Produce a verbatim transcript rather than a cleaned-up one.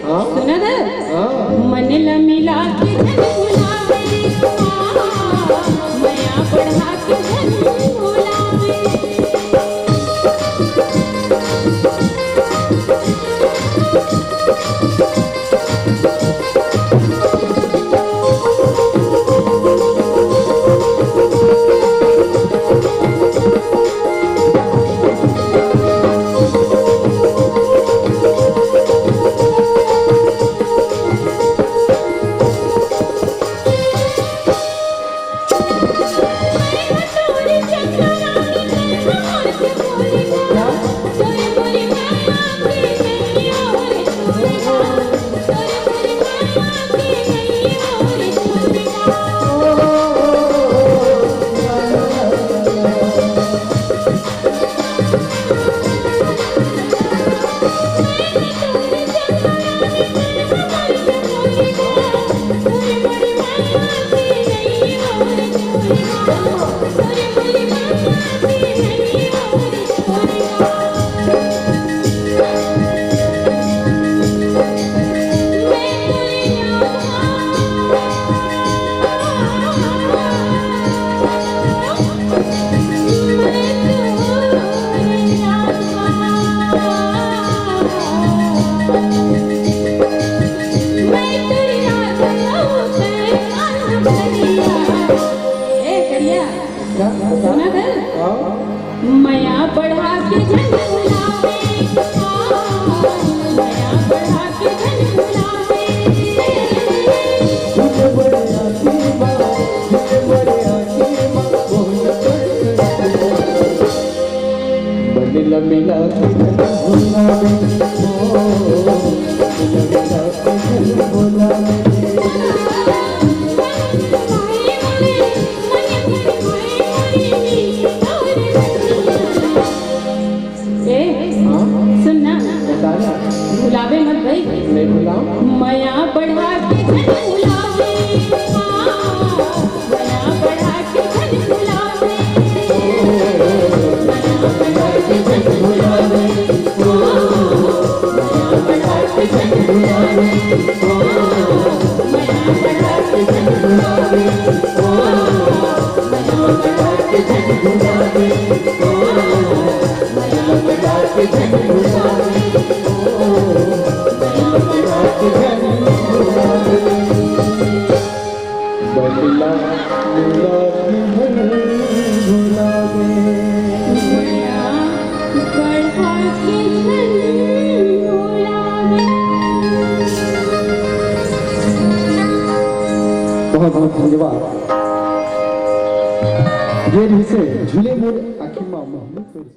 हाँ? सुना था? हाँ। मन ला मिला के झन भुलावे, हाँ, मया बढ़ा के झन भुलावे। ए, करिया, सुना कर? हाँ। मया बढ़ा के झन भुलावे, हाँ, मया बढ़ा के झन भुलावे। ए, हाँ? सुन ना। बता ना। भुलावे मत भाई। नहीं भुलाओ। मया बढ़ा के झन भुलावे। हाँ, मया बढ़ा के झन भुलावे। मया बढ़ा के झन भुलावे। हाँ। बहुत बहुत धन्यवाद। ये रहिसे झूले मोर आँखी मा महमूद।